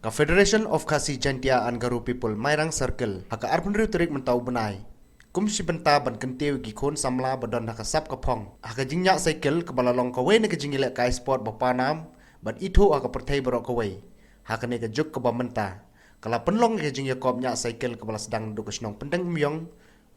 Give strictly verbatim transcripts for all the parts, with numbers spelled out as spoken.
Ka Federation of Khasi Jaintia and Garo People Mairang Circle ha ka arphew hynriew tarik mynta u bnai kum shi bynta ban kyntiew ïa ki khun samla ba don ha ka sap ka phong ha ka jingñiah cycle kaba la long kawei na ka jingïalehkai sport ba pawnam bad ithuh ha ka pyrthei baroh kawei. Ha kane ka juk kaba mynta ka la pynlong ïa ka jingïakop ñiah cycle kaba la sdang naduh ka shnong Pyndeng Umïong,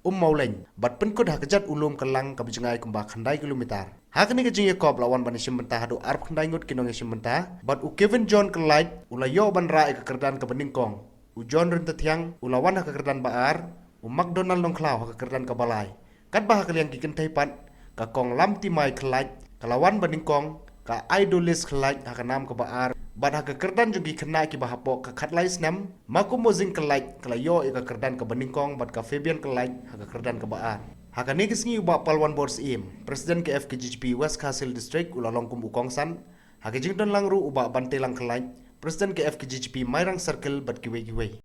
Ummawlein bad pynkut ha ka jait u lum ka lang kaba jngai kumba khyndai kilometer. Ha kane ka jingïakop la wan ban ïashim bynta haduh arphew khyndai ngut ki nongïashim bynta bad u Kevin John Kyllaid u la ïoh ban rah ïa ka kyrdan kaba nyngkong, u John Ryntathiang u la wan ha ka kyrdan ba ar, u McDonald Nongkhlaw ha ka kyrdan kaba lai. Katba ha ka liang ki kynthei pat, ka Kong Lamtimai Kyllaid ka la wan ba nyngkong, ka Idolis Kyllaid ha ka nam kaba ar bad ha ka kyrdan jong ki khynnah kiba hapoh ka khatlai snem, Makumozing Kyllaid ka la ïoh ïa ka kyrdan kaba nyngkong bad ka Fabian Kyllaid ha ka kyrdan kaba ar. Ha kane ka sngi u Bah Palwan Bor Syiem, President ka F K J G P West Khasi Hills District u la long kum u kongsan. Ha ka jingdon lang ruh u Bah Bantelang Kyllaid, President ka F K J G P Mairang Circle bad kiwei kiwei.